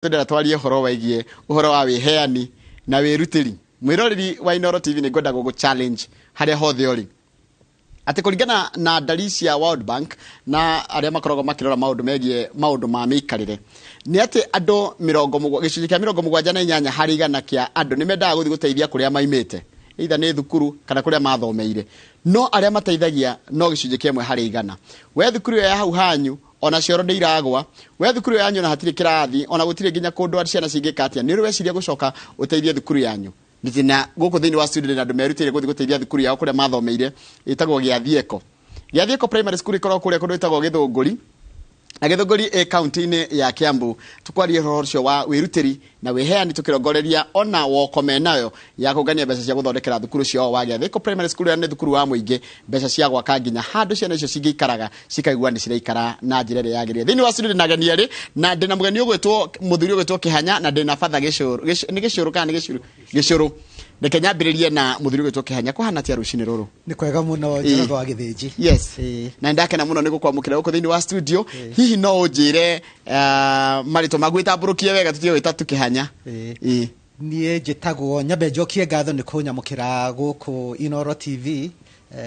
Twendera twarie ũhoro wĩgiĩ ũhoro wa wĩheani na wĩrutĩri. Mwĩroreri wa Inooro TV, nĩ ngwenda gũgũ challenge harĩa hothe ũrĩ atĩ kũringana na ndari cia World Bank na arĩa makoragwo makĩrora maũndũ megiĩ maũndũ ma mĩikarĩre, nĩ atĩ andũ gĩcunjĩ kĩa 78% kĩa andũ nĩ mendaga gũthiĩ gũteithia kũrĩa maimĩte, either nĩ thukuru kana kũrĩa mathomeire, no arĩa mateithagia no gĩcunjĩ kĩa 1%. We thukuru ĩyo ya hau hanyu ona cioro nĩ iragwa, we thukuru ĩyo yanyu ona hatirĩ kĩrathi, ona gũtirĩ nginya kũndũ ciana cingĩka atĩa, nĩ ũrĩ weciria gũcoka ũteithie thukuru yanyu? Na gũkũ thĩinĩ wa studio na andũ merutĩire gũthiĩ gũteithia thukuru yao kũrĩa mathomeire, ĩtagwo Gĩathieko. Gĩathieko Primary School ĩkoragwo kũrĩa kũndũ ĩtagwo Gĩthũngũri, na Gĩthũngũri ĩ kaunti-inĩ ya Kiambu. Tũkwarie ũhoro ũcio wa wĩrutĩri na wĩheani, tũkĩrongoreria ona woko menayo ya kũngania mbeca cia gũthondekera thukuru ciao wa Gĩathĩko Primary School, ĩrĩa nĩ thukuru wa mũingĩ, mbeca cia gwaka nginya handũ ciana icio cingĩikaraga cikaigua nĩ ciraikara na njĩra ĩrĩa yagĩrĩire. Thĩinĩ wa studio ndĩna ageni erĩ, na ndĩna mũgeni ũgwĩtwo mũthuri ũgwĩtwo Kĩhanya, na ndĩna batha Gĩcũrũ. Nĩ Gĩcũrũ kana nĩ Gĩcũrũ? Gĩcũrũ. Reke nyambĩrĩrie na mũthuri ũgwĩtwo Kĩhanya. Kũhana atĩa rũcinĩ rũrũ? Nĩ kwega mũno, Njoroge wa Gĩthĩnji. Yes. Na ndakena mũno nĩ gũkwamũkĩra gũkũ thĩinĩ wa studio. Hihi no ũnjĩre marĩtwa maku, wĩtambũrũkie wega, tũtige gwĩta tu Kĩhanya? Ĩĩ. Niĩ njĩtagwo, nyambe njokie ngatho nĩ kũnyamũkĩra gũkũ Inooro TV.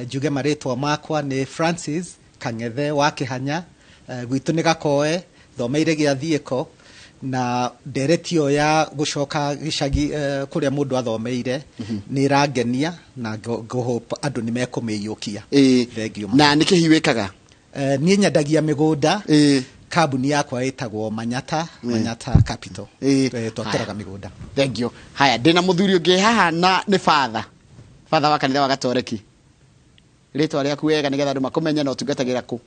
Njuge marĩtwa makwa nĩ Francis Kang'ethe wa Kĩhanya. Gwitũ nĩ Gakoe, thomeire Gĩathiĩko, na ndereti ĩyo ya gũcoka gĩcagi kũrĩa mũndũ athomeire nĩ ĩrangenia na ngũhope andũ nĩ mekũmĩiyũkia. Thengiũ mũno. Na nĩ kĩ hihi wĩkaga? Niĩ nyendagia mĩgũnda. Kambuni yakwa ĩtagwo Manyata Capital. Twatũraga mĩgũnda. Thank you. Haya, ndĩna mũthuri ũngĩ haha na nĩ father wa kanitha wa Gatoreki. Rĩtwa rĩaku wega nĩgetha andũ makũmenye, na ũtungatagĩra kũ?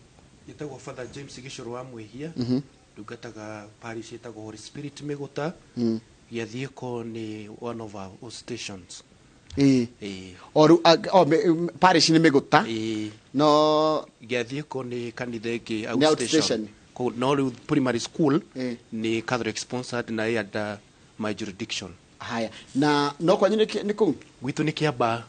Njĩtagwo Father James Gĩcũrũ wa Mwĩhia. Ndungataga parish ĩtagwo Holy Spirit Mĩgũta. Gĩathiĩko nĩ one of our stations. Ĩĩ. O rĩu parish nĩ Mĩgũta? Ĩĩ. No Gĩathiĩko nĩ kanitha ĩngĩ. Nĩ outstation. No rĩu primary school nĩ Catholic sponsored na ĩ under my jurisdiction. Haya, na no kwanyu nĩ kũu? Gwitũ nĩ Kĩambaa.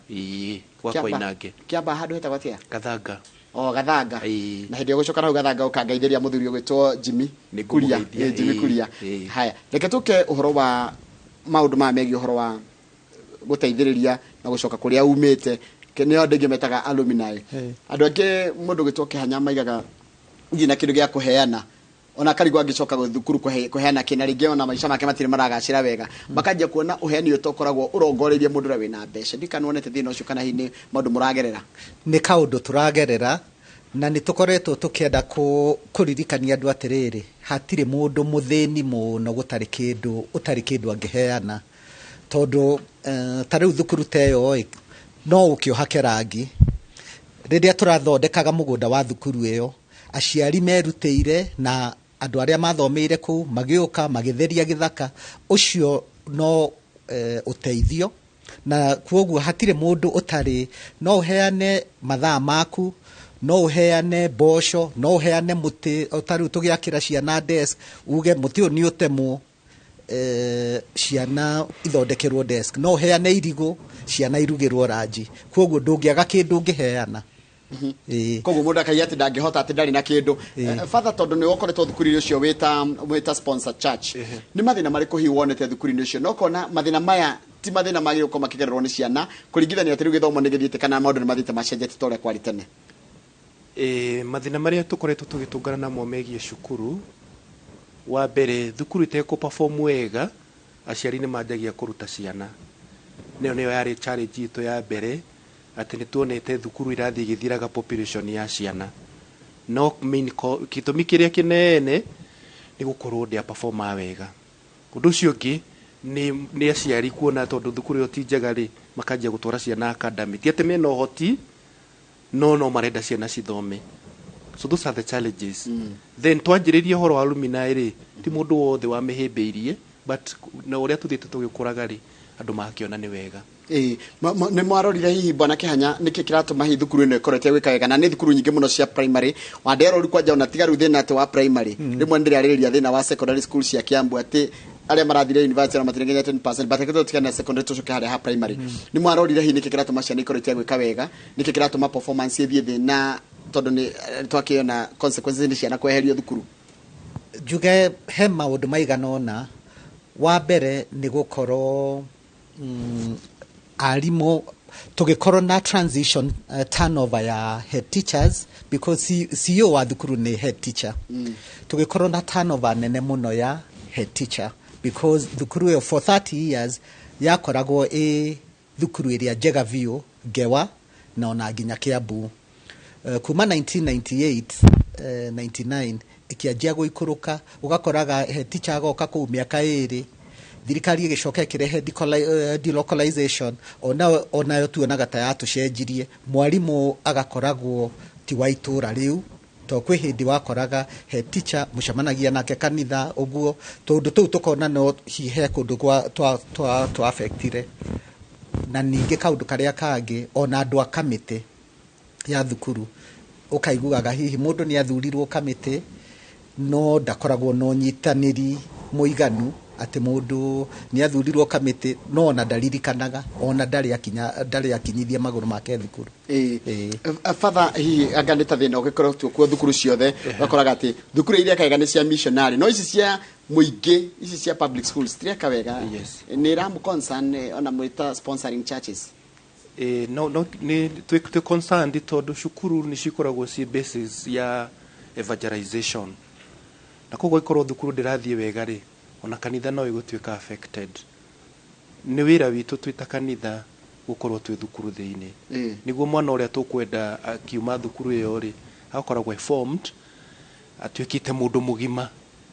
Ĩĩ, gwa Kĩambaa. Koinange. Kĩambaa handũ hetagwo atĩa? Gathanga. O Gathanga? Ĩĩ. Na hĩndĩ ĩyo gũcoka na hau Gathanga ũkangeithĩria mũthuri ũgwĩtwo Jimmy Nĩ Kuria. ngũmũgeithia. Jimmy Kuria. Haya, reke tũke ũhoro wa maũndũ maya megiĩ ũhoro wa gũteithĩrĩria na gũcoka kũrĩa umĩte. Nĩo andũ aingĩ metaga alumni. Andũ angĩ, mũndũ ũgwĩtwo Kĩhanya, maigaga nginya na kĩndũ gĩa kũheana, ona karigwo angĩcoka thukuru kũheana kĩ, na rĩngĩ ona maica make matirĩ maragacĩra wega, makanjia kuona ũheani ũyũ to ũkoragwo ũrongoreirie mũndũ ũrĩa wĩna mbeca. Ndiũĩ kana wonete thĩna ũcio kana hihi nĩ maũndũ mũragerera. Nĩ kaũndũ tũragerera, na nĩ tũkoretwo tũkĩenda kũririkania andũ atĩrĩrĩ, hatirĩ mũndũ mũthĩni mũno gũtarĩ kĩndũ ũtarĩ kĩndũ angĩheana, tondũ ta rĩu thukuru ta ĩyo ĩ no ũke ũhake rangi. Rĩrĩa tũrathondekaga mũgũnda wa thukuru ĩyo, aciari merutĩire na andũ arĩa mathomeire kũu magĩũka magĩtheria gĩthaka ũcio, no ũteithio. Na kwoguo hatirĩ mũndũ ũtarĩ, no ũheane mathaa maku, no ũheane mboco, no ũheane mũtĩ. O ta rĩu tũgĩakĩra ciana desk, uge mũtĩ ũyũ nĩ ũtemwo, ciana ithondekerwo desk. No ũheane irigũ, ciana irugĩrwo ranji. Kwoguo ndũngĩaga kĩndũ ũngĩheana. Ĩĩ. Koguo mũndũ akaiga atĩ ndangĩhota, atĩ ndarĩ na kĩndũ. Father, tondũ nĩ ũkoretwo thukuru-inĩ ũcio wĩta sponsor church, nĩ mathĩna marĩkũ hihi wonete thukuru-inĩ ũcio, no kona mathĩna maya ti mathĩna magĩrĩirwo gũkorwo makĩgererwo nĩ ciana, kũringithania atĩ rĩu gĩthomo nĩ gĩthiĩte kana maũndũ nĩ mathiĩte macenjetie ta ũrĩa kwarĩ tene? Ĩĩ, mathĩna marĩa tũkoretwo tũgĩtũngana namo megiĩ cukuru, wa mbere, thukuru ĩtekũ perform wega, aciari nĩ manjagia kũruta ciana. Nĩyo nĩyo yarĩ challenge itũ ya mbere, atĩ nĩ tuonete thukuru irathiĩ igĩthiraga population ya ciana. No main gĩtũmi kĩrĩa kĩnene nĩ gũkorwo ndĩa performa wega. Ũndũ ũcio ũngĩ nĩ aciari kuona tondũ thukuru ĩyo ti njega rĩ, makanjia gũtwara ciana academy. Ti atĩ mena ũhoti, no marenda ciana cithome. So those are the challenges. Then twanjĩrĩria ũhoro wa alumni rĩ, ti mũndũ wothe wamĩhĩmbĩirie, but na ũrĩa tũthiĩte tũgĩkũraga rĩ, andũ magakĩona nĩ wega. Ĩĩ, nĩ mwarorire hihi, bwana Kĩhanya, nĩkĩ kĩratũma hihi thukuru ĩno ĩkorwo ĩtegwĩka wega, na nĩ thukuru nyingĩ mũno cia primary wanderoru kwanja, ona tiga rĩu thĩna atĩ wa primary, rĩmwe nĩ ndĩrarĩrĩria thĩna wa secondary school cia Kiambu, atĩ arĩa marathire university ona matirĩ nginya 10%, but reke tũtigane na secondary, tũcoke harĩa ha primary. Nĩ mwarorire hihi nĩkĩ kĩratũma ciana ikorwo itegwĩka wega, nĩkĩ kĩratũma performance ĩthiĩ thĩ, na tondũ nĩ twakĩona consequences nĩ ciana kweherio thukuru? Njuge he maũndũ maigana ũna. Wa mbere nĩ gũkorwo arimũ tũgĩkorwo na transition, turnover ya head teachers, because CEO wa thukuru nĩ head teacher. Tũgĩkorwo na turnover nene mũno ya head teacher because thukuru ĩyo for 30 years yakoragwo ĩ thukuru ĩrĩa njega biũ Ngewa na ona nginya Kiambu. Kuma 1998, 99 ĩkĩanjia gũikũrũka, ũgakoraga head teacher agoka kũu mĩaka 2. Thirikari ĩgĩcoka ĩkĩrehe delocalization, onayo tuonaga ta yatũcenjirie. Mwarimũ agakoragwo ti wa itũra rĩu, to kwĩ hĩndĩ wakoraga head teacher mũcemanagia nake kanitha ũguo. Tũndũ tũu tũkona no hihe kũndũ kwa twa affectire. Na ningĩ kaũndũ karĩa kangĩ, ona andũ a kamĩtĩ ya thukuru, ũkaiguaga hihi mũndũ nĩ athurirwo kamĩtĩ no ndakoragwo na ũnyitanĩri mũiganu, atĩ mũndũ nĩ athurirwo kamĩtĩ no ona ndaririkanaga, ona ndarĩ akinya, ndarĩ akinyithia magũrũ make thukuru. Ĩĩ. Father, hihi anga nĩ ta thĩna ũgĩkoretwo kuo thukuru ciothe, ũgakoraga atĩ thukuru iria kega nĩ cia missionary, no ici cia mũingĩ, ici cia public schools tireka wega? Yes. Nĩ iramu concern ona mwĩta sponsoring churches? No nĩ twĩ concerned tondũ cukuru nĩ cikoragwo ci basis ya evangelization, na koguo ikorwo thukuru ndĩrathiĩ wega rĩ, ona kanitha no ĩgũtuĩka affected. Nĩ wĩra witũ twĩ ta kanitha gũkorwo twĩ thukuru thĩinĩ, nĩguo mwana ũrĩa tũkwenda akiuma thukuru ĩyo rĩ, agakoragwo formed, atuĩkĩte mũndũ mũgima.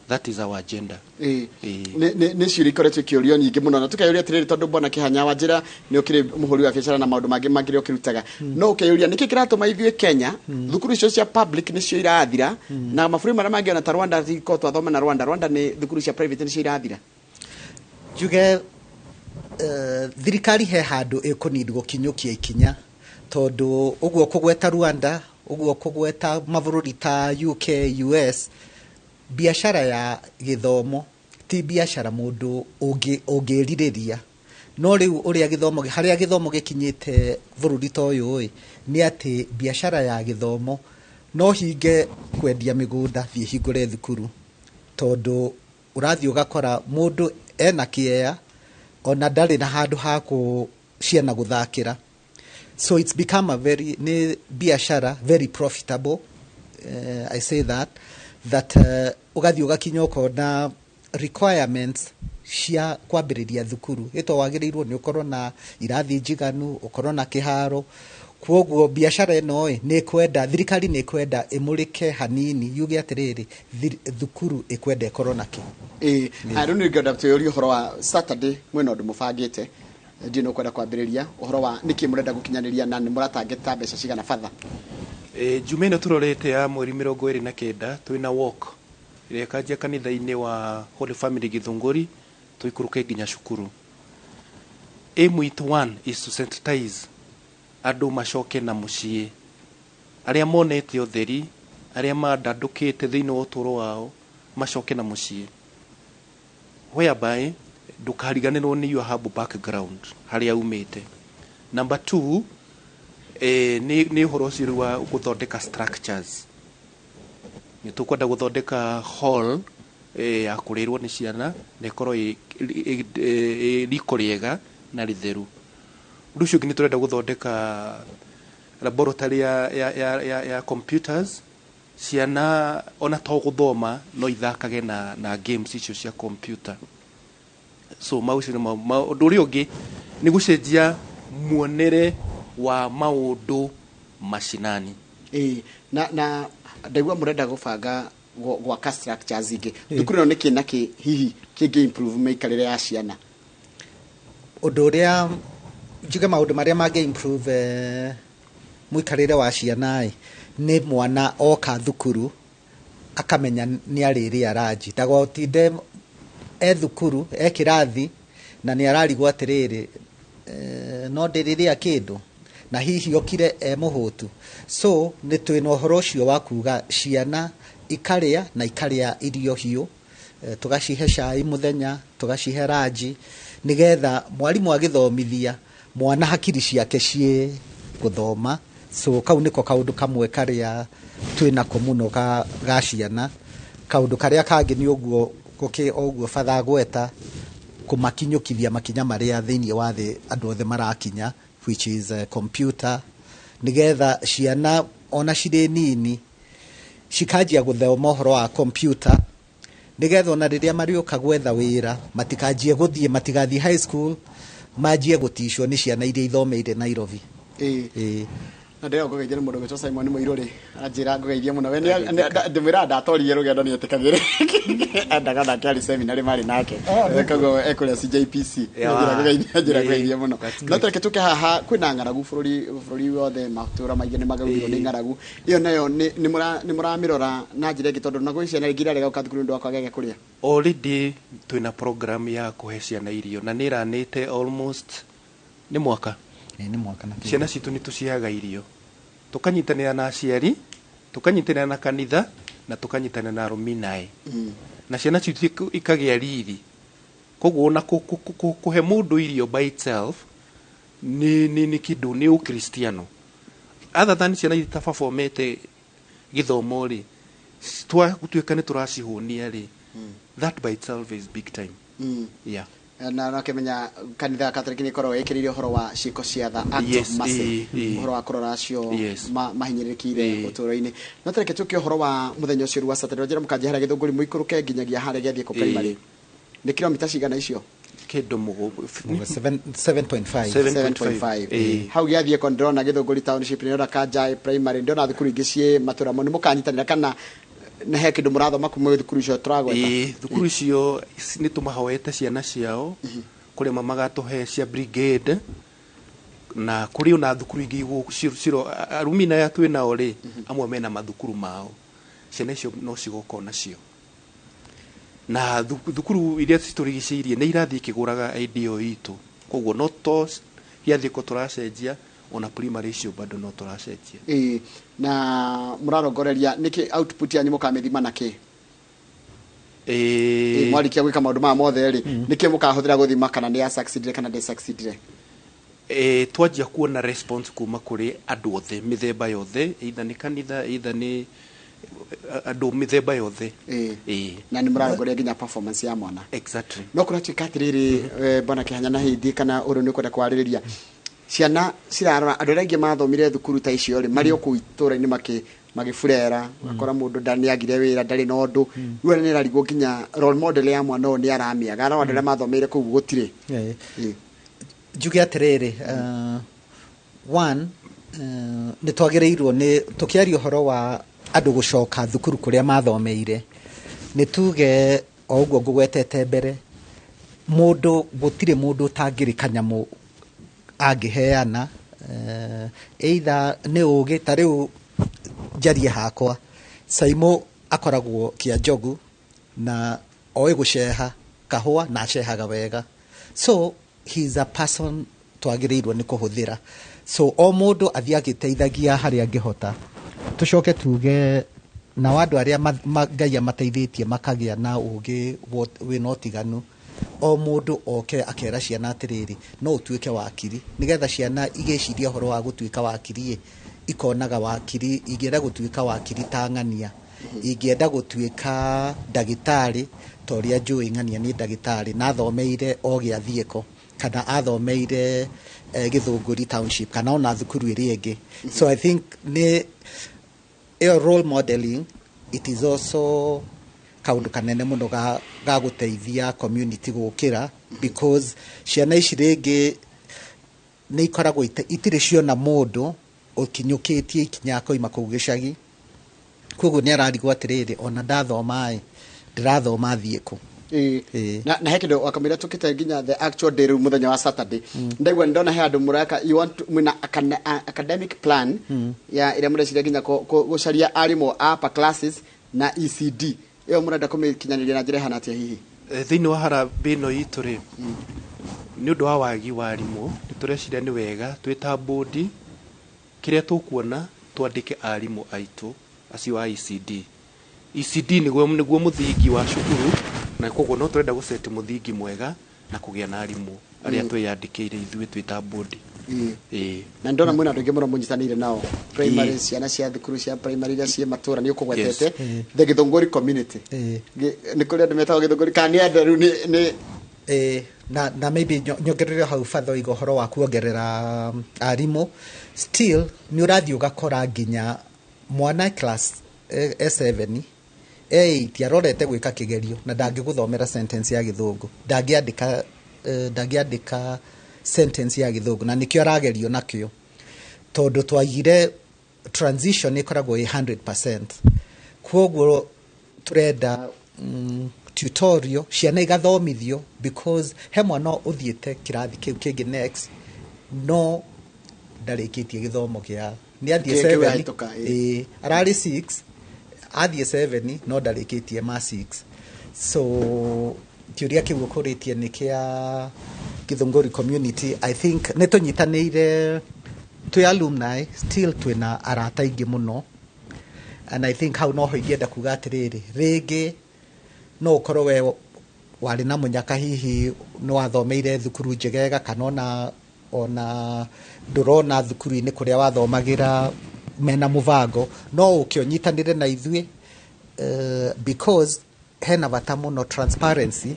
That is our agenda. Nĩ ciũria ikoretwo ikĩũrio nyingĩ mũno, na tũkeyũria atĩrĩrĩ, tondũ mbona kĩhanya wa njĩra nĩ ũkĩrĩ mũhũri wa biacara na maũndũ mangĩ mangĩ ũkĩrutaga, no ũkeyũria nĩkĩ kĩratũma ithuĩ Kenya thukuru icio cia public nĩcio irathira, na mabũrũri marĩa mangĩ ona ta Rwanda, tiko twathoma na Rwanda, Rwanda nĩ thukuru cia private nĩcio irathira. Njuge thirikari he handũ ĩkũnid gũkinyũkia ikinya, tondũ ũguo kũgweta Rwanda, ũguo kũgweta mabũrũri ta UK, US, biacara ya gĩthomo ti biacara mũndũ ũngĩrirĩria. No rĩu ũrĩa gĩthomo, harĩa gĩthomo gĩkinyĩte bũrũri ta ũyũ ĩ, nĩ atĩ biacara ya gĩthomo no hinge kwendia mĩgũnda thiĩ hingũre thukuru, tondũ ũrathiĩ ũgakora mũndũ ena kĩea ona ndarĩ na handũ ha kũ ciana gũthakĩra. So it's become a very, nĩ biacara very profitable. I say that ũgathiĩ ũgakinya ũkona requirements cia kwambĩrĩria thukuru ĩto wagĩrĩirwo nĩ ũkorwo na irathi njiganu, ũkorwo na kĩharo. Kwoguo biacara ĩno ĩ nĩ ĩkwenda thirikari, nĩ ĩkwenda ĩmũrĩke hanini, yuge atĩrĩrĩ, thukuru ĩkwenda ĩkorwo na kĩ. Ĩĩ, rĩu nĩ ngenda twĩyũrie ũhoro wa Saturday, mwĩna ũndũ mũbangĩte. Ndiũ nĩ ũkwenda kwambĩrĩria ũhoro wa nĩkĩ mũrenda gũkinyanĩria na nĩ mũratangĩta mbeca cigana, Father? Juma ĩno tũrorete ya mweri 29 twĩna walk ĩrĩa ĩkanjia kanitha-inĩ wa Holy Family Githunguri, tũikũrũke nginya cukuru. Aim with one is to sensitize andũ macoke na mũciĩ, arĩa monete ũtheri, arĩa mandandũkĩte thĩinĩ wa ũtũũro wao, macoke na mũciĩ, whereby ndũkariganĩrwo nĩ your humble background, harĩa umĩte. Number two, nĩ ũhoro ũcio rĩu wa gũthondeka structures. Nĩ tũkwenda gũthondeka hall ya kũrĩrwo nĩ ciana na ĩkorwo ĩ riko rĩega na rĩtheru. Ũndũ ũcio ũngĩ, nĩ tũrenda gũthondeka laboratory ya computers. Ciana ona to gũthoma, no ithakage na games icio cia computer. So maũcio nĩ ũndũ ũrĩa ũngĩ nĩ gũcenjia muonere wa maũndũ macinani. Ĩĩ, na ndaigua mũrenda gũbanga gwaka structures ingĩ thukuru ĩno, nĩkĩ na kĩ hihi kĩngĩ improve mĩikarĩre ya ciana? Ũndũ ũrĩa njuge, maũndũ marĩa mangĩ improve mũikarĩre wa ciana ĩ, nĩ mwana oka thukuru akamenya nĩ arĩrĩa ranji, ndagotinde e thukuru e kĩrathi na nĩ ararigwo atĩrĩrĩ, no ndĩrĩrĩa kĩndũ, na hihi okire e mũhũtu. So nĩ twĩna ũhoro ũcio wa kuga ciana ikarĩa na ikarĩa irio hiũ, tũgacihe cai mũthenya, tũgacihe ranji, nĩgetha mwarimũ agĩthomithia mwana hakiri ciake ciĩ gũthoma. So kau nĩko kaũndũ kamwe karĩa twĩnako mũno ga ciana. Kaũndũ karĩa kangĩ nĩ ũguo gũkĩ o ũguo batha gweta kũmakinyũkithia makinya marĩa thĩinĩ wa thĩ andũ othe marakinya, which is computer, nĩgetha ciana ona cirĩ nini cikanjia gũthoma ũhoro wa computer, nĩgetha ona rĩrĩa marĩũka gwetha wĩra matikanjie gũthiĩ, matigathiĩ high school manjie gũticwo nĩ ciana iria ithomeire Nairobi. Ĩĩ. Na ndĩrenda ngũgeithie nĩ mũndũ ũgwĩtwo Simon Mũirũrĩ, anjĩra ngũgeithie mũno. We ndĩmwĩraga ndatoririe rũgendo nĩ etĩkagĩre, endaga nake arĩ seminary marĩ nake. Koguo ekũrĩa CJPC. Njĩra ngũgeithie mũno. No tũreke tũke haha, kwĩna ng'aragu bũrũri wothe, matũra maingĩ nĩ magaũrirwo nĩ ng'aragu ĩyo, nayo nĩ mũramĩrora na njĩra ĩngĩ, tondũ naguo ciana rĩngĩ irarega gũka thukuru nĩ ũndũ wa kwaga gĩa kũrĩa? Already twĩna program ya kũhe ciana irio na nĩ ĩranĩte almost nĩ mwaka. Ĩĩ, nĩ mwaka na kĩndũ. Ciana citũ nĩ tũciheaga irio, tũkanyitanĩra na aciari, tũkanyitanĩra na kanitha na tũkanyitanĩra na alumni, na ciana citũ ikagĩa riri. Koguo ona kũhe mũndũ irio by itself nĩ kĩndũ nĩ ũkristiano, other than ciana itaperformete gĩthomo rĩ, twatuĩka nĩ tũracihũnia rĩ, that by itself is big time. Yeah. Na nakĩmenya kanitha ya Katoliki nĩ ĩkoragwo ĩkĩrĩire ũhoro wa ciĩko cia tha, act of mercy, ũhoro wa kũrora acio mahinyĩrĩrĩkĩire ũtũũro-inĩ. No tũreke tũke ũhoro wa mũthenya ũcio rĩu wa Saturday. Njĩra mũkanjehera Gĩthũngũri mũikũrũke nginyagia harĩa Gĩathiĩko Primary, nĩ kilomita cigana icio? Kĩndũ mũgũ 7.5. 7.5. Hau Gĩathiĩko ndĩrona Gĩthũngũri Township, ndĩrona Kanjaĩ Primary, ndĩrona thukuru ingĩ ciĩ matũra mo. Nĩ mũkanyitanĩra kana nĩ he kĩndũ mũrathoma kuma thukuru icio tũragweta? Ĩĩ, thukuru icio nĩ tũmahoete ciana ciao, kũrĩ amwe magatũhe cia brigade na kũrĩ ona thukuru ingĩ ciro arumina aya twĩ nao rĩ, amwe mena mathukuru mao, ciana icio no cigoka onacio. Na thukuru iria citũrigicĩirie nĩ irathiĩ ikĩgũraga idea ĩyo itũ, koguo no to Gĩathĩko tũracenjia, ona primary icio bado no tũracenjia. Ĩĩ, na mũrarongoreria nĩkĩ? Output yanyu mũkamĩthima na kĩ? Ĩĩ, mwarikia gwĩka maũndũ maya mothe rĩ, nĩkĩ mũkahũthĩra gũthima kana nĩ ya succeedire kana ndĩ succeedire? Twanjia kuona response kuma kũrĩ andũ othe, mĩthemba yothe, either nĩ kanitha, either nĩ andũ mĩthemba yothe. Ĩĩ. Na nĩ mũrarongoreria nginya performance ya mwana? Exactly. No kũratuĩka atĩrĩrĩ, bwana Kĩhanya na Hĩndĩ, kana ũrũ nĩ ũkwenda kwarĩrĩria, ciana cirarora andũ arĩa aingĩ mathomire thukuru ta icio rĩ, marĩ o kũu itũũra-inĩ magĩburera, ũgakora mũndũ nĩ agire wĩra, ndarĩ na ũndũ. Rĩu nĩ ĩrarigwo nginya role model ya mwana ũyũ nĩ aramĩaga, no andũ arĩa mathomeire kũu gũtirĩ. Njuge atĩrĩrĩ, one, nĩ twagĩrĩirwo nĩ tũkĩaria ũhoro wa andũ gũcoka thukuru kũrĩa mathomeire, nĩ tuge o ũguo ngũgwetete mbere, mũndũ gũtirĩ mũndũ ũtangĩrĩ kanyamũ angĩheana, either nĩ ũgĩ. Ta rĩu njarie hakwa, Saimo akoragwo Kĩanjogu na oĩ gũceha kahũa na acehaga wega, so he is a person twagĩrĩirwo nĩ kũhũthĩra. So o mũndũ athiĩ agĩteithagia harĩa angĩhota. Tũcoke tuge nao andũ arĩa Ngai amateithĩtie makagĩa na ũgĩ wĩna ũtiganu, o mũndũ oke akera ciana atĩrĩrĩ, no ũtuĩke wakiri, nĩgetha ciana igĩciria ũhoro wa gũtuĩka wakiri ĩ, ikonaga wakiri, ingĩenda gũtuĩka wakiri ta ng'ania, ingĩenda gũtuĩka ndagĩtarĩ ta ũrĩa njũĩ ng'ania nĩ ndagĩtarĩ na athomeire o Gĩathiĩko kana athomeire Gĩthũngũri Township kana ona thukuru ĩrĩa ĩngĩ. So I think nĩ ĩyo role modeling, it is also kaũndũ kanene mũno ga gũteithia community gũkĩra, because ciana ici rĩngĩ nĩ ikoragwo itirĩ ciona mũndũ ũkinyũkĩtie ikinya akoima kũu gĩcagi. Koguo nĩ ararigwo atĩrĩrĩ, ona ndathoma ĩ, ndĩrathoma thiĩ kũ? Ĩĩ. Na he kĩndũ wakamũira tũkĩte nginya the actual day, rĩu mũthenya wa Saturday, ndaigua ndona he andũ mũraka, you want mwĩna academic plan ya ĩrĩa mũreciria nginya gũcaria arimũ a upper classes na ECD. Ĩyo mũrenda kũmĩkinyanĩria na njĩra ĩhana atĩa hihi? Thĩinĩ wa harambĩ ĩno itũ rĩ, nĩ ũndũ wa wagi wa arimũ, nĩ tũreciria nĩ wega twĩ ta bodi kĩrĩa tũkuona twandĩke arimũ aitũ acio a ECD. ECD nĩguo mũthingi wa cukuru, na koguo no tũrenda gũceti mũthingi mwega na kũgĩa na arimũ arĩa twĩyandĩkĩire ithuĩ twĩ ta bodi. Ĩĩ. Na ndona mwĩna andũ aingĩ mũno mũnyitanĩire nao primary, ciana cia thukuru cia primary iria ciĩ matũra nĩ ũkũgwetete. The Githũngũri community. Nĩ kũrĩ andũ metagwo Githũngũri kana nĩ andũ rĩu nĩ Na maybe nyongerere hau batho iga ũhoro wa kuongerera arimũ. Still nĩ ũrathiĩ ũgakora nginya mwana class E7, E8 arorete gwĩka kĩgerio na ndangĩgũthomera sentence ya Gĩthũngũ, ndangĩandĩka ndangĩandĩka sentence ya Gĩthũngũ, na nĩkĩo aragerio nakĩo, tondũ twaigire transition ĩkoragwo ĩ 100%. Koguo tũrenda tutorial, ciana igathomithio, because he mwana ũthiĩte kĩrathi kĩu kĩngĩ next no ndarĩkĩtie gĩthomo kĩa nĩ athiĩ Kĩu 7. ahĩtũka, ĩĩ. Ĩĩ, ararĩ 6, athiĩ 7 no ndarĩkĩtie ma 6. So kĩũria kĩu ũkũrĩtie nĩ kĩa Githũngũri community. I think nĩ tũnyitanĩire twĩ alumni, still twĩna arata aingĩ mũno, and I think hau noho ingĩenda kuga atĩrĩrĩ, rĩngĩ no ũkorwo we warĩ na mũnyaka, hihi nĩ wathomeire thukuru njegega, kana ona ndũrona thukuru-inĩ kũrĩa wathomagĩra mena mũbango, no ũke ũnyitanĩre na ithuĩ, because hena bata mũno transparency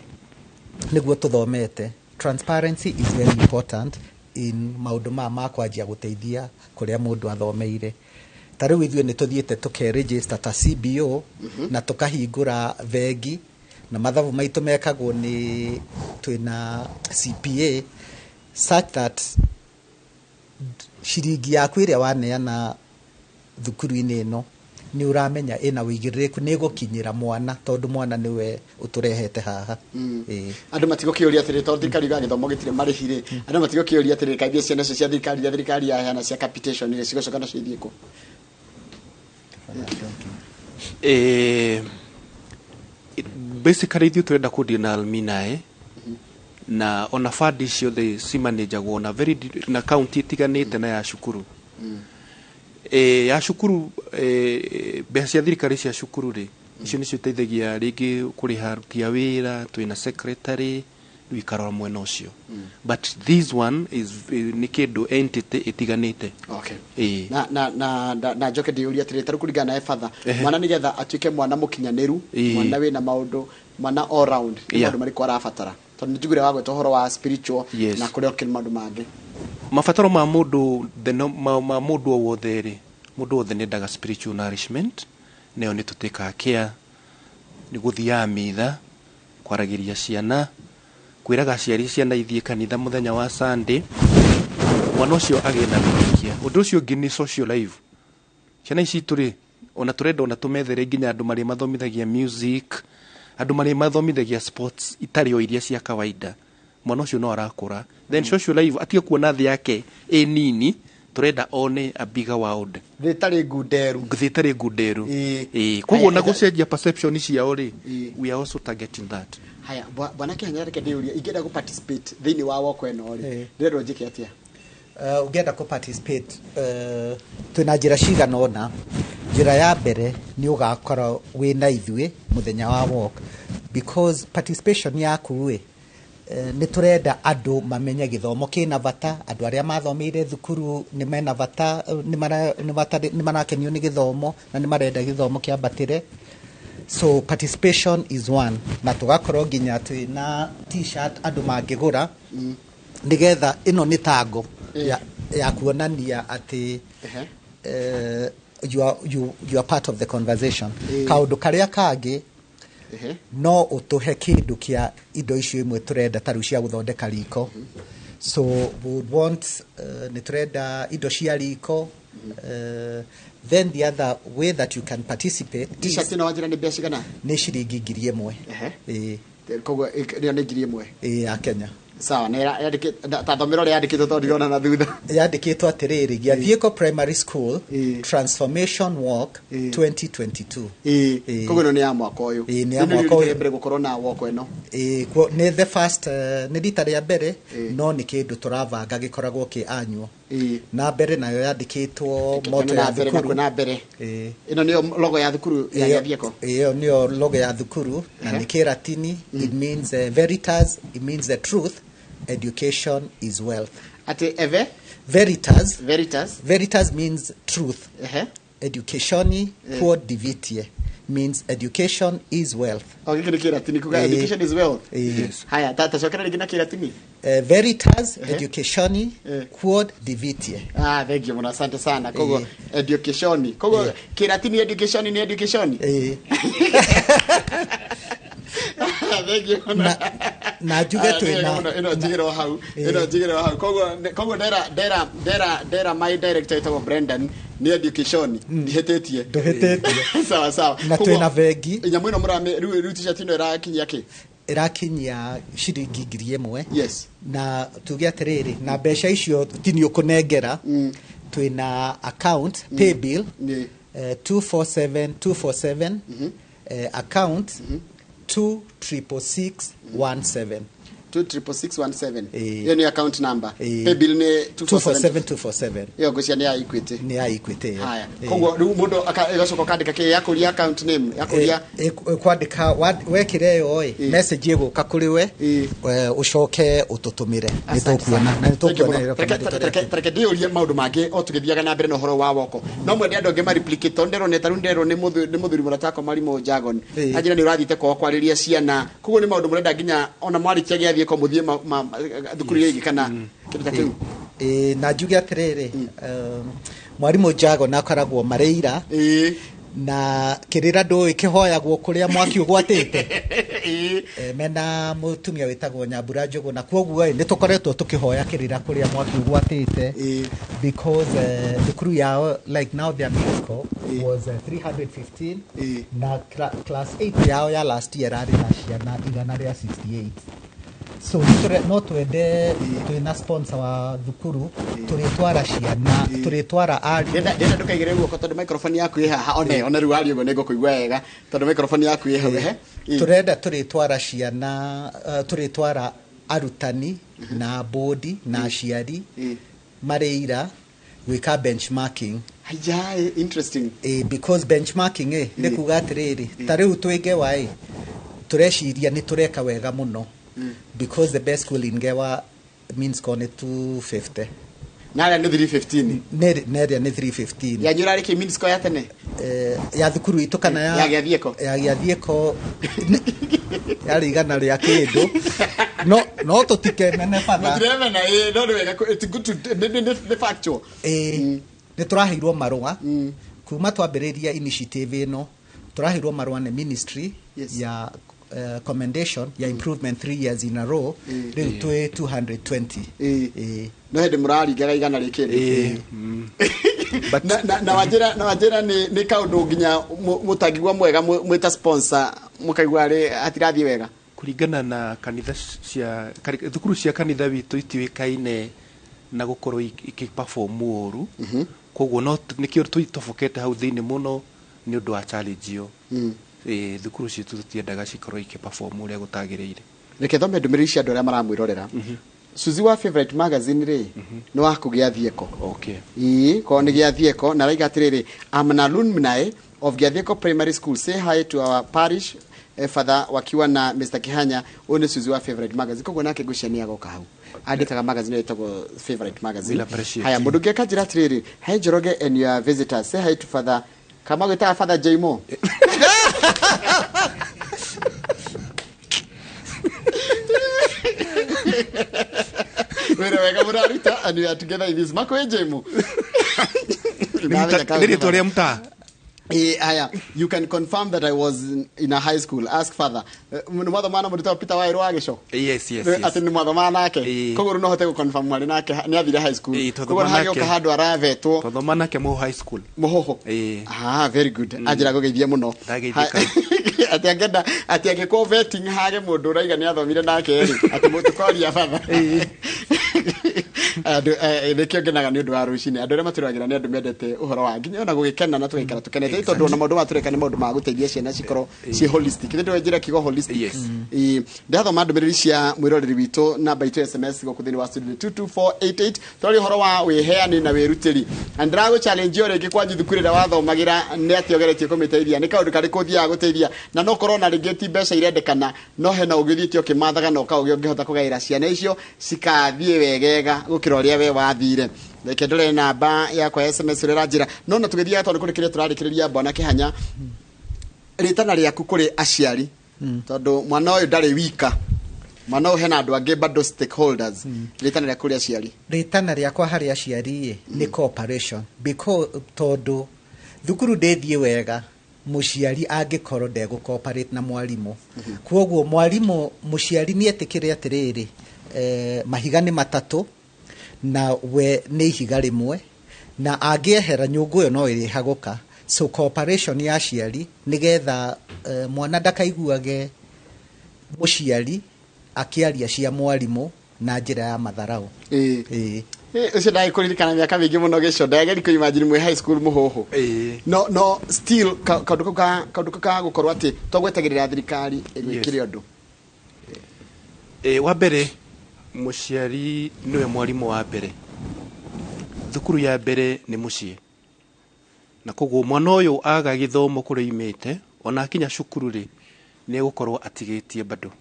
nĩguo tũthomete. Transparency is very important in maũndũ maya ma kwanjia gũteithia kũrĩa mũndũ athomeire. Ta rĩu ithuĩ nĩ tũthiĩte tũkeregister ta CBO na tũkahingũra bengi, na mathabu maitũ mekagwo nĩ twĩna CPA, such that ciringi yaku ĩrĩa waneana thukuru-inĩ ĩno nĩ ũramenya ĩna ũigĩrĩrĩku nĩ ĩgũkinyĩra mwana, tondũ mwana nĩwe ũtũrehete haha. Ĩĩ. Andũ matigũkĩũria atĩrĩ, tondũ thirikari yugaga gĩthomo gĩtirĩ marĩhi rĩ, andũ matigũkĩũria atĩrĩ, kaingĩ ciana icio cia thirikari iria thirikari yaheana cia capitation rĩ, cigũcoka nacio ithiĩ kũ? Basically ithuĩ tũrenda kũdeal na alumni, na ona fund ciothe cimanĩnjagwo na very na county itiganĩte na ya cukuru. Ya cukuru, mbeca cia thirikari cia cukuru rĩ, icio nĩcio iteithagia rĩngĩ kũrĩha aruti a wĩra, twĩna secretary, rĩu ikarora mwena ũcio, but this one is nĩ kĩndũ entity ĩtiganĩte. Ĩĩ. Na njoke ndĩyũrie atĩrĩ, tarĩu kũringana na ebatha, mwana nĩgetha atuĩke mwana mũkinyanĩru, mwana wĩna maũndũ, mwana all round, nĩ maũndũ marĩkũ arabatara? Tondũ nĩnjiguire wagweta ũhoro wa spiritual na kũrĩa ũkĩrĩ maũndũ mangĩ. Mabataro ma mũndũ the no, ma mũndũ o wothe rĩ, mũndũ wothe nĩ endaga spiritual nourishment, nayo nĩ tũtĩkaga care, nĩ gũthiaga mitha, kwaragĩria ciana, kwĩraga aciari ciana ithiĩ kanitha mũthenya wa Sunday, mwana ũcio agĩe na wĩtĩkia. Ũndũ ũcio ũngĩ nĩ social life. Ciana ici itũ rĩ, ona tũrenda ona tũmethere nginya andũ marĩ mathomithagia music, andũ marĩ mathomithagia sports itarĩ o iria cia kawaida. Mwana ũcio no arakũra, then social life, atige kuona thĩ yake ĩ nini, tũrenda one a bigger world. Thĩ ĩtarĩ ngunderu. Thĩ ĩtarĩ ngunderu. Ĩĩ. Ĩĩ, koguo na Haya, gũcenjia perception ciao rĩ, we are also targeting that. Haya, bwana Kĩhanya, reke ndĩyũrie, ingĩenda gũ participate thĩinĩ wa woko ĩno rĩ, ndĩrendwo njĩke atĩa? Ũngĩenda kũ participate, twĩna njĩra cigana ũna. Njĩra ya mbere nĩ ũgakora wĩna ithuĩ mũthenya wa walk, because participation yaku ĩ, nĩ tũrenda andũ mamenye gĩthomo kĩna bata, andũ arĩa mathomeire thukuru nĩ mena bata, nĩ marakenio nĩ gĩthomo na nĩ marenda gĩthomo kĩambatĩre. So participation is one, na tũgakorwo nginya twĩna T-shirt andũ mangĩgũra, nĩgetha ĩno nĩ tango ya kuonania atĩ you are part of the conversation. Kaũndũ karĩa kangĩ, no ũtũhe kĩndũ kĩa indo icio imwe tũrenda, ta rĩu cia gũthondeka riko. So we would want, nĩ tũrenda indo cia riko. Then the other way that you can participate is T-shirt ĩno wanjĩra nĩ mbeca cigana? Nĩ ciringi 1000. Ĩĩ. Koguo ĩyo nĩ 1000? Ĩĩ, ya Kenya. Sawa, na ta thomera ũrĩa yandĩkĩtwo, tondũ ndirona na thutha. Yandĩkĩtwo atĩrĩrĩ, Gĩathiĩko Primary School Transformation Walk 2022. Ĩĩ. Koguo ĩno nĩ ya mwaka ũyũ? Ĩĩ, nĩ ya Rĩu nĩ mwaka rita ũyũ. rĩa mbere gũkorwo na walk ĩno? Ĩĩ, nĩ the first, nĩ rita rĩa mbere, no nĩ kĩndũ tũrabanga gĩkoragwo kĩ annual. Na mbere nayo yandĩkĩtwo motto na ya mbere na thukuru. na mbere. Ĩĩ. Ĩno nĩyo logo ya thukuru ya Gĩathiĩko? Ĩyo nĩyo logo ya thukuru, na nĩ Kĩratini. It means veritas, it means the truth, education is wealth. Atĩ eve Veritas. Veritas. Veritas means truth. Ehe. Educationi quod divitie means education is wealth. O gĩkĩ nĩ kĩratini kuga education is wealth. Yes. Haya, tacokera rĩngĩ na kĩratini. Veritas Ehe. educationi quod divitie. Ah, thank you mũno, asante sana. Koguo education, koguo kĩratini education nĩ education. Thank you mũno. Na njuge Ah, twĩna thank you mũno. Ĩno njigĩrwo hau, ĩno njigĩrwo hau. Koguo ndera my director ĩtagwo Brendan nĩ education ndihĩtĩtie. Ndũhĩtĩtie. Sawa sawa. Na Koguo, twĩna bengi. Nyamũ ĩno mũrame rĩu t-shirt ĩno ĩrakinyia kĩ? Ĩrakinyia ciringi 1,000. Yes. Na tuge atĩrĩrĩ, na mbeca icio ti nĩ ũkũnengera, twĩna account paybill 247 247, account 266617. 266617. Ĩĩ. Ĩyo nĩ account number. Ĩĩ. Paybill nĩ 247 247. Ĩyo ngũcia nĩ ya Equity. Nĩ ya Equity ĩyo. Haya. Ĩĩ. Koguo rĩu mũndũ ĩgacoka ũkandĩka kĩ yakũria account name yakũria. Kwandĩka wekĩra ĩyo ĩ Ĩĩ. message ĩgũka kũrĩ we. Ĩĩ. Ũcoke ũtũtũmĩre, nĩ Asante tũkuona sana. na nĩ Thank you tũkuona mũno. ĩrĩa kana Reke ndĩũrie maũndũ mangĩ o tũgĩthiaga na mbere na ũhoro wa woko. No mwende andũ angĩ mareplicate, tondũ ndĩrona ta rĩu nderwo nĩ mũthuri mũrata Marimũ Jagon. Ĩĩ. Anjĩra nĩ ũrathiĩte kwao kwarĩria ciana. Koguo nĩ maũndũ mũrenda nginya ona mwarĩkia gĩathiĩ ko mũthiĩ thukuru iria ingĩ kana kĩndũ ta kĩu. Ĩĩ, na njuge atĩrĩrĩ, mwarimũ Jago akoragwo Mareira. Na kĩrĩra ndũĩ kĩhoyagwo kũrĩa mwaki ũgwatĩte. Mena mũtumia wĩtagwo Nyambura Njũgũ, na kwoguo ĩ, nĩ tũkoretwo tũkĩhoya kĩrĩra kũrĩa mwaki ũgwatĩte because thukuru yao, like now their mean score was 315 na class 8 yao ya last year arĩ na ciana 168. So no twende twĩna sponsor wa thukuru, tũrĩtwara ciana, tũrĩtwara arimũ. Ndenda ndũkaigĩrĩre guoko tondũ microphone yaku ĩ haha, one rĩu waria ũguo nĩngũkũigua wega tondũ microphone yaku ĩ hau. Ehe. Ĩĩ. Tũrenda tũrĩtwara ciana, tũrĩtwara arutani na bodi na aciari Mareira gwĩka benchmarking. Haya, interesting. Because benchmarking nĩ kuga atĩrĩrĩ, ta rĩu twĩ Ngewa ĩ, tũreciria nĩ tũreka wega mũno because the best school in Ngewa mean score nĩ 250. Na harĩa nĩ 315. Nerĩa nĩ 315. Yanyu ĩrarĩ kĩ mean score ya tene? Ya thukuru itũ kana ya Ya Gĩathiĩko? Ya Gĩathiĩko yarĩ igana rĩa kĩndũ, no tũtikemene batha. Mũtiremena, ĩ, no nĩ wega it's good to nĩ factual. Ĩ, nĩ tũraheirwo marũa kuma twambĩrĩria initiative ĩno, tũraheirwo marũa nĩ ministry ya commendation ya improvement 3 years in a row. Rĩu twĩ 220. Ĩ. No hĩndĩ mũraringaga igana rĩ kĩndũ. Ĩĩ. Na wanjĩra nĩ kaũndũ nginya mũtangĩigua mwega mwĩta sponsor mũkaigua rĩ hatirathiĩ wega. Kũringana na kanitha cia thukuru cia kanitha witũ itiũĩkaine na gũkorwo ikĩ-perform ũru, koguo no nĩkĩo tũtobokete hau thĩinĩ mũno nĩ ũndũ wa challenge ĩyo. Ĩĩ, thukuru citũ tũtiendaga cikorwo ikĩ-perform ũrĩa gũtagĩrĩire. Reke thome ndũmĩrĩri cia andũ arĩa maramwĩrorera. Suzi wa Favorite Magazine rĩ, nĩ wa kũgĩa thiĩko. Ĩĩ, korwo nĩ Gĩathiĩko, na araiga atĩrĩrĩ, "I'm an alumni of Gĩathiĩko Primary School. Say hi to our parish father wakiwa na Mr. Kihanya." Ũyũ nĩ Suzi wa Favorite Magazine, koguo nake ngwĩciria nĩ agoka hau andĩkaga magazine ĩyo ĩtagwo Favorite Magazine. We'll appreciate. Haya, mũndũ ũngĩ akanjĩra atĩrĩrĩ, "Hi Njoroge and your visitors, say hi to Father kama gwĩtaga Father Jaimo." Wĩra wega mũraruta, and we are together in this. Makwĩ Jaimo. Nĩ rĩtwa rĩa mtaa. Haya, "You can confirm that I was in a high school. Ask father." Nĩ mwathoma na mũndũ ta Peter Wairũ wa Gĩco? Yes. Atĩ nĩ mwathoma nake? Ĩĩ. Koguo rĩu no hote gũ-confirm mwarĩ nake nĩ athire high school. Ĩĩ, Koguo twathoma hagĩũka nake. handũ aravetwo. Twathoma nake Mũhũ High School. Mũhũhũ. Ĩĩ. Ah, very good. Anjĩra gũgeithia mũno. Ndageithĩka. Atĩ angĩenda atĩ angĩkorwo vetting hage mũndũ ũraiga nĩ athomire nake rĩ, atĩ mũtũkoria batha. Andũ nĩkĩo ngenaga nĩ ũndũ wa rũcinĩ, andũ arĩa matũragĩra nĩ andũ mendete ũhoro wa nginya ona gũgĩkena na tũgaikara tũkenete, tondũ ona maũndũ maya tũreka nĩ maũndũ ma gũteithia ciana cikorwo ciĩ holistic. Nĩ ndĩwe njĩra kiugo holistic. Yes. Ĩĩ, ndathoma ndũmĩrĩri cia mwĩroreri witũ, namba itũ ya SMS gũkũ thĩinĩ wa studio 22488. Tũraria ũhoro wa wĩheani na wĩrutĩri, na ndĩragũ challenge o rĩngĩ, kwanyu thukuru ĩrĩa wathomagĩra nĩ atĩa ũgeretie kũmĩteithia? Nĩ kaũndũ karĩkũ ũthiaga gũteithia? Na no korwo na rĩngĩ ti mbeca irendekana, no hena ũgĩ ũthiĩte ũkĩmathaga na ũkaũgĩ ũngĩhota kũgaĩra ciana icio cikathiĩ. wegega gũkĩra ũrĩa we wathire. Reke ndore namba yakwa ya SMS ũrĩa ĩranjĩra, no na tũgĩthiaga tondũ kũrĩ kĩrĩa tũrarĩkĩrĩria. Bwana Kĩhanya, rĩtana rĩaku kũrĩ aciari, tondũ mwana ũyũ ndarĩ wika, mwana ũyũ hena andũ angĩ bado, stakeholders. Rĩtana rĩaku kũrĩ aciari? Rĩtana rĩakwa harĩ aciari ĩ nĩ cooperation, because tondũ thukuru ndĩthiĩ wega mũciari angĩkorwo ndegũ cooperate na mwarimũ. Kwoguo mwarimũ, mũciari nĩ etĩkĩre atĩrĩrĩ, mahiga nĩ matatũ na we nĩ ihiga rĩmwe, na angĩehera nyũngũ ĩyo no ĩrĩhagũka. So cooperation ya aciari nĩgetha mwana ndakaiguage mũciari akĩaria cia mwarimũ na njĩra ya matharau. Ĩĩ. Ũcio ndagĩkũririkana mĩaka mĩingĩ mũno gĩco ndageri kũimagine mwĩ high school mũhũhũ. No still kaũndũ kau ka gũkorwo atĩ twagwetagĩrĩra thirikari ĩgwĩkĩre ũndũ. Wa mbere, mũciari nĩwe mwarimũ wa mbere. Thukuru ya mbere nĩ mũciĩ, na koguo mwana ũyũ aga gĩthomo kũrĩa imĩte, ona akinya cukuru rĩ, nĩ egũkorwo atigĩtie bado.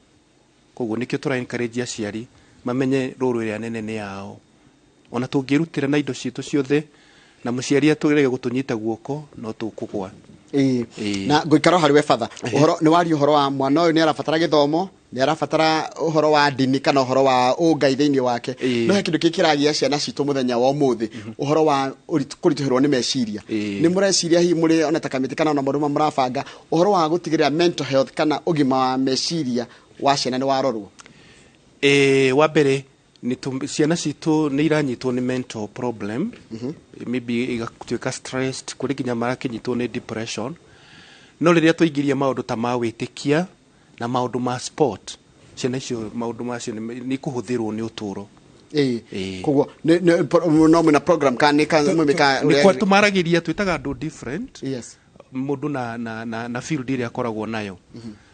Koguo nĩkĩo tũra encourage aciari mamenye rũrũ ĩrĩa nene nĩ yao. Ona tũngĩrutĩra na indo citũ ciothe na mũciari atũrege gũtũnyita guoko, no tũkũgwa. Na ngũikara o harĩ we, batha. Ũhoro nĩ waria ũhoro wa mwana ũyũ nĩ arabatara gĩthomo, nĩ arabatara ũhoro wa ndini kana ũhoro wa ũngai thĩinĩ wake. No he kĩndũ kĩngĩ kĩragia ciana citũ mũthenya wa ũmũthĩ, ũhoro wa kũritũhĩrwo nĩ meciria. Nĩ mũreciria hihi mũrĩ ona ta kamĩtĩ kana ona maũndũ mamwe mũrabanga ũhoro wa gũtigĩrĩra mental health kana ũgima wa meciria wa ciana nĩ warorwo? Wa mbere nĩ ciana citũ nĩ iranyitwo nĩ mental problem, maybe igatuĩka stressed, kũrĩ nginya marakĩnyitwo nĩ depression. No rĩrĩa twaingĩria maũndũ ta ma wĩtĩkia na maũndũ ma sport, ciana icio maũndũ macio nĩ ikũhũthĩrwo nĩ ũtũũro. Koguo no mwĩna program kana nĩ mwĩmĩka? Nĩ kwa tũmaragĩria, twĩtaga andũ different, mũndũ na field ĩrĩa akoragwo nayo.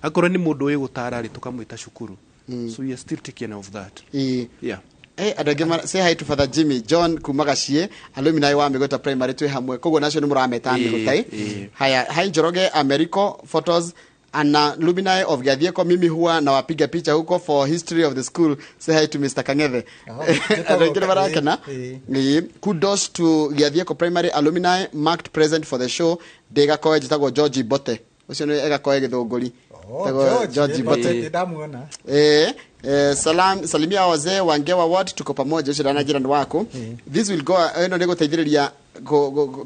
Akorwo nĩ mũndũ wĩ gũtara rĩ, tũkamwĩta cukuru. So we are still taking of that. Yeah. Andũ aingĩ say hi to Father Jimmy John kuma Gaciĩ, alumni wa Mĩgũta Primary, twĩ hamwe. Koguo nacio nĩ mũrameta Mĩgũta ĩ. Haya, hi Njoroge Americo photos ana alumni of Giathieko, mimi huwa nawapiga picha huko for history of the school. Say hi to Mr. Kang'ethe. Oh, andũ aingĩ nĩ marakena. Kudos to Giathieko Primary alumni marked present for the show. Ndĩgakoe njĩtagwo George Bote, ũcio nĩ egakoe Gĩthũngũri. Njĩtagwo George Bote. Ndamuona. Salam, salimia wazee wa Ngewa Ward, tuko pamoja. Ucio ndana jirani wako. This will go, ĩno nĩ gũteithĩrĩria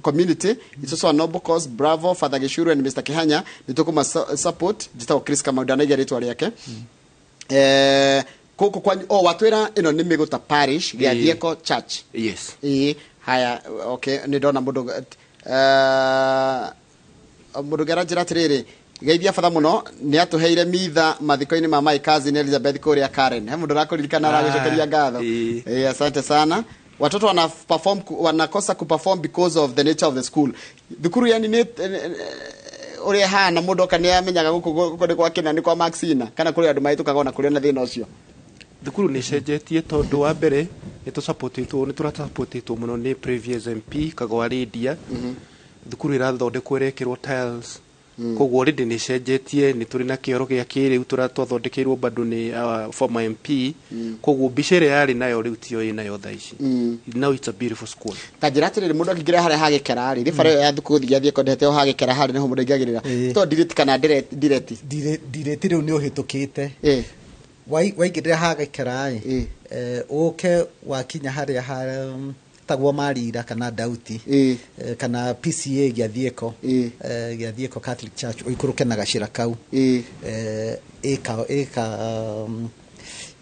community. It's also a noble cause. Bravo Father Gishuru and Mr. Kihanya, nĩ tũkũma support. Njĩtagwo Chris Kamau, ndanaiga rĩtwa rĩake. Kũkũ kwanyu oh watwĩra ĩno nĩ Mĩgũta Parish, Gĩathieko Church. Yes. Haya, okay, nĩ ndona mũndũ mũndũ ũngĩ aranjĩra atĩrĩrĩ, geithia batha mũno, nĩ atũheire mitha mathiko-inĩ ma my cousin Elizabeth kũrĩa Karen. He mũndũ ũrakũririkana, aragũcokeria ngatho. Asante sana. Watoto wana perform wanakosa kuperform because of the nature of the school. Thukuru yani nĩ ũrĩa hana mũndũ oka nĩ amenyaga gũkũ nĩ kwa kĩna, nĩ kwa Maxina, kana kũrĩ andũ mahĩtũkaga ona kũrĩ na thĩna ũcio? Thukuru nĩ ĩcenjetie tondũ wa mbere nĩ tũsupportĩtwo, nĩ tũrasupportĩtwo mũno nĩ previous MP Kagwa Lydia. Thukuru ĩrathondekwo, ĩrekĩrwo tiles, koguo already nĩ ĩcenjetie. Nĩ tũrĩ na kĩoro gĩa kĩrĩu twathondekeirwo bado nĩ our former MP. Koguo mbica ĩrĩa yarĩ nayo rĩu tiyo ĩ nayo thaa ici. Now it's a beautiful school. Ta njĩra atĩrĩrĩ, mũndũ akĩingĩra harĩa hagĩkera rĩ, bara ĩyo ya thukuru gũthiĩ Gĩathiĩ ndehete o hagĩkera harĩa nĩho mũndũ aingagĩrĩra? To ndirĩti kana ndireti? Ndirĩti rĩu nĩ ũhĩtũkĩte. Waingĩrĩra hagĩkera ĩ, ũke wakinya harĩa tagwo Marira kana Dauti, kana PCA Gĩathiĩko, Gĩathiĩko Catholic Church, ũikũrũke na gacĩra kau, ĩka ĩka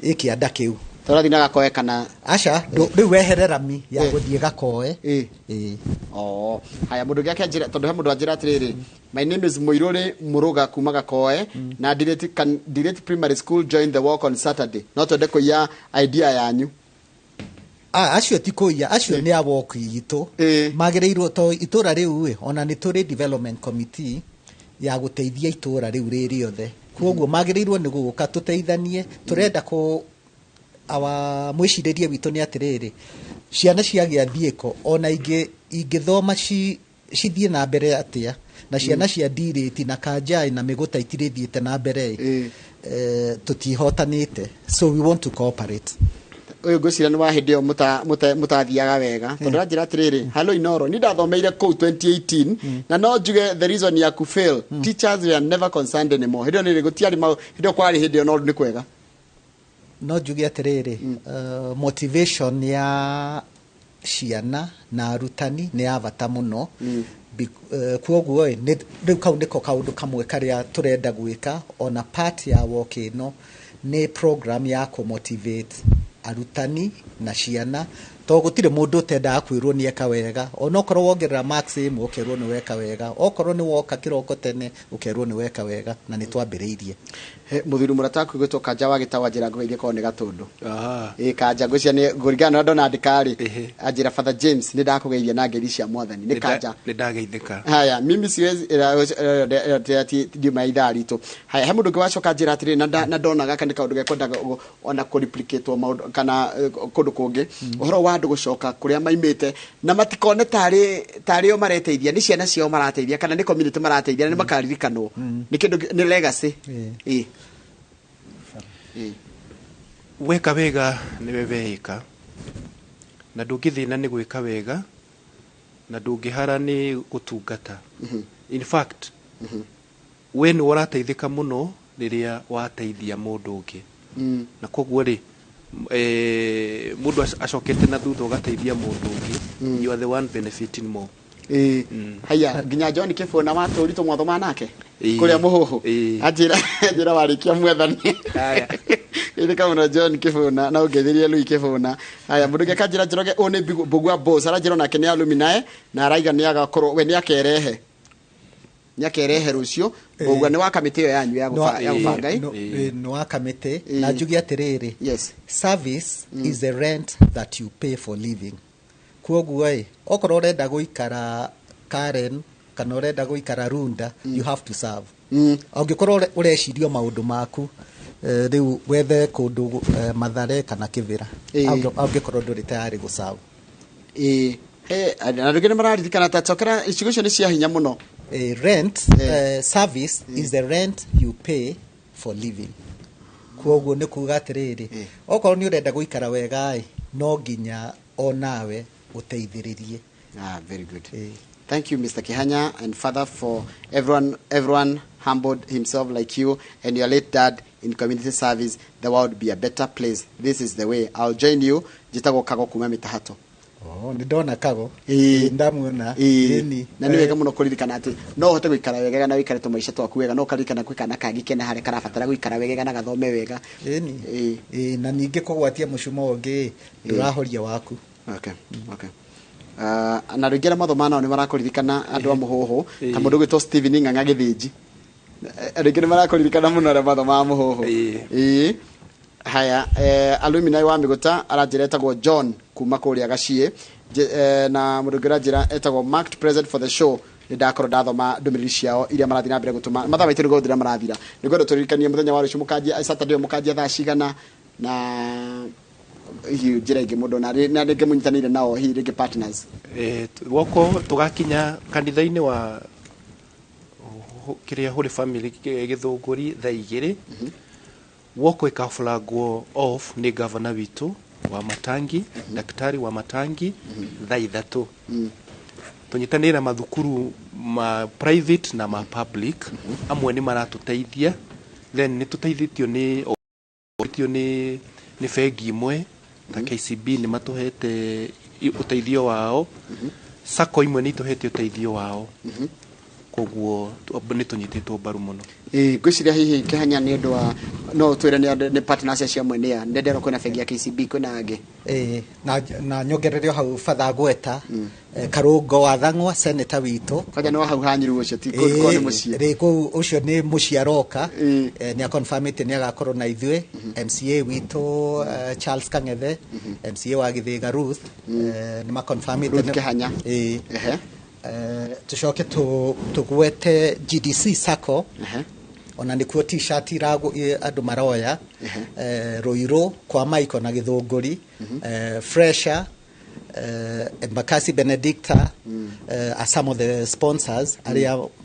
ĩ kĩanda kĩu. Tũrathiĩ na Gakoe kana? Aca, rĩu wehere rami ya gũthiĩ Gakoe. Oh, haya, mũndũ ũngĩ akĩanjĩra, tondũ he mũndũ anjĩra atĩrĩrĩ, my name is Mũirũrĩ Mũrũga kuma Gakoe na Direti, can Direti Primary School join the walk on Saturday? No twende kũiya idea yanyu. Ah, acio ti kũiya, acio nĩ a walk itũ. Magĩrĩirwo to itũra rĩu ĩ, ona nĩ tũrĩ development committee ya gũteithia itũra rĩu rĩ rĩothe, koguo magĩrĩirwo nĩ gũka tũteithanie. Tũrenda kũ awa mwĩcirĩrie witũ nĩ atĩrĩrĩ, ciana cia Gĩathiĩko ona ingĩ ingĩthoma cithiĩ na mbere atĩa, na ciana cia Ndirĩti na Kanjai na Mĩgũta itirĩthiĩte na mbere ĩ, tũtihotanĩte, so we want to cooperate. Ũyũ ngwĩciria nĩ wa hĩndĩ ĩyo mũtathiaga wega, tondũ anjĩra atĩrĩrĩ, "Hello Inoro, ni ndathomeire kũu 2018 na no njuge the reason ya kufail, teachers were never concerned anymore." Hĩndĩ ĩyo nĩ gũtiarĩ hĩndĩ ĩyo kwarĩ hĩndĩ ĩyo no nĩ kwega. No njuge atĩrĩrĩ, motivation ya ciana na arutani nĩ ya bata mũno. Kwoguo ĩ, rĩu kau nĩko kaũndũ kamwe karĩa tũrenda gwĩka. Ona part ya walk ĩno nĩ program ya kũmotivate arutani na ciana, to gũtirĩ mũndũ ũtendaga kwĩrwo nĩ eka wega. Onokorwo wongerera marks ĩmwe, ũkerwo nĩ weka wega. Okorwo nĩ woka kĩroko tene, ũkerwo nĩ weka wega. Na nĩ twambĩrĩirie. He, mũthuri mũrata waku gwĩtwo Kanja wa Gĩtawa, njĩra ngũgeithie korwo nĩ Gatũndũ. Ah. Ĩ Kanja, ngwĩciria nĩ ngũringana na ndona andĩka rĩ. Anjĩra, "Father James, nĩ ndakũgeithia na ngeithi cia Mwathani." Nĩ Kanja. Nĩ ndageithĩka. Haya, mimi siwezi ndiuma ithaa ritũ. Haya, he mũndũ ũngĩ wacoka njĩra atĩrĩrĩ, na ndona gaka nĩ kaũndũ gekwendaga ona kũreplicatwo maũndũ kana kũndũ kũngĩ, ũhoro wa andũ gũcoka kũrĩa maimĩte na matikone tarĩ o mareteithia, nĩ ciana ciao marateithia kana nĩ community marateithia, na nĩ makaririkanwo nĩ kĩndũ nĩ legacy. Ĩ. Ĩ. Weka wega nĩwe weĩka, na ndũngĩthĩna nĩ gwĩka wega, na ndũngĩhara nĩ gũtungata. In fact, we nĩ ũrateithĩka mũno rĩrĩa wateithia mũndũ ũngĩ. Na koguo rĩ, mũndũ acokete na thutha ũgateithia mũndũ ũngĩ, you are the one benefiting more. Ĩ. Haya, nginya John Kĩbũna wa tũri tũmwathoma nake Ĩ. kũrĩa mũhũhũ. Ĩ. Anjĩra warĩkia Mwathani. Haya. Ĩthĩka mũno John Kĩbũna, na ũngeithĩrie Lui Kĩbũna. Haya, mũndũ ũngĩ akanjĩra, Njoroge, ũyũ nĩ Mbugua Boss, aranjĩra onake nĩ alumni na araiga nĩ agakorwo we nĩ akerehe rũciũ. Mbugua nĩ wa kamĩtĩ ĩyo yanyu ya gũbanga, ĩ? Nĩ wa kamĩtĩ. Na njuge atĩrĩrĩ, service is the rent that you pay for living. Kwoguo ĩ, okorwo ũrenda gũikara Karen kana ũrenda gũikara Runda, you have to serve. Angĩkorwo ũreciria maũndũ maku, rĩu wethe kũndũ Mathare kana Kĩbĩra. Angĩkorwo ndũrĩ tayari gũserve. Ĩ. He, na andũ angĩ nĩ mararirikana ta cokera icigo icio nĩ cia hinya mũno. Rent, service is the rent you pay for living. Kwoguo nĩ kuga atĩrĩrĩ, okorwo nĩ ũrenda gũikara wega ĩ, no nginya onawe ũteithĩrĩrie. Ah, very good. Ĩ. Thank you, Mr. Kihanya and Father, for everyone humbled himself like you and your late dad in community service. The world would be a better place. This is the way. I'll join you. Njĩtagwo Kago kuma Mĩtahato. Oh, nĩ ndona Kago. Ĩ. Ĩ, ndamuona. Ĩ. Ĩni. Na nĩ wega mũno kũririkana atĩ no ũhote gũikara wega na ũikare tũmaica twaku wega, no ũkaririkana gwĩ kana kangĩ kena harĩa karabatara gũikara wega na gathome wega. Ĩni. Ĩ. Ĩ, na ningĩ kũgwatia mũcumo ũngĩ ndũrahoria waku. Okay. Na rĩngĩ arĩa mathoma nao nĩ marakũririkana, andũ a Mũhũhũ, ta Ĩ. mũndũ ũgwĩtwo Steven Ng'ang'a Gĩthĩnji. Rĩngĩ nĩ marakũririkana mũno arĩa mathomaga Mũhũhũ. Ĩ. Ĩ. Haya, alumni wa Mĩgũta aranjĩra etagwo John kuma kũrĩa Gaciĩ. Na mũndũ ũngĩ ũranjĩra etagwo Marked present for the show. Nĩ ndakorwo ndathoma ndũmĩrĩri ciao iria marathiĩ na mbere gũtũma. Mathaa maitũ nĩ gũthira marathira. Nĩ ngwenda tũririkanie mũthenya wa rũciũ mũkanjia Saturday, mũkanjia thaa cigana, na hihi njĩra ĩngĩ mũndũ na rĩngĩ mũnyitanĩire nao, hihi rĩngĩ partners. Woko tũgakinya kanitha-inĩ wa kĩrĩa Holy Family Gĩthũngũri thaa 2. Woko ĩkaflagwo off nĩ gavana witũ wa Matangi, Daktari wa Matangi, thaa 3. Tũnyitanĩire na mathukuru ma private na ma public, amwe nĩ maratũteithia. Then nĩ tũteithĩtio nĩ bengi imwe ta KCB, nĩ matũhete ũteithio wao. Sacco imwe nĩ itũhete ũteithio wao. Koguo nĩ tũnyitĩtwo mbaru mũno. Ĩ, ngwĩciria hihi Kĩhanya nĩ ũndũ wa no ũtwĩre nĩ nĩ partners acio amwe nĩ a nĩ ndĩrona kwĩna bengi ya KCB, kwĩna angĩ. Ĩ, na nyongerere o hau batha gweta Karũngo wa Thang'wa, senator witũ. Kwanja nĩ wa hau hanyiru, ũcio ti kũu nĩ mũciĩ. Rĩ kũu, ũcio nĩ mũciĩ aroka. Ĩ. Nĩ aconfirmĩte nĩ agakorwo na ithuĩ. MCA witũ Charles Kang'ethe, MCA wa Gĩthĩga Ruth, nĩ maconfirmĩte. Ruth Kĩhanya. Ĩ. Ehe. Tucoke tũgwete GDC Sacco. Ona nĩkuo T-shirt andũ maroya. Ruiru kwa Maiko na Gĩthũngũri, Fresher, Embakasi Benedicta, are some of the sponsors arĩa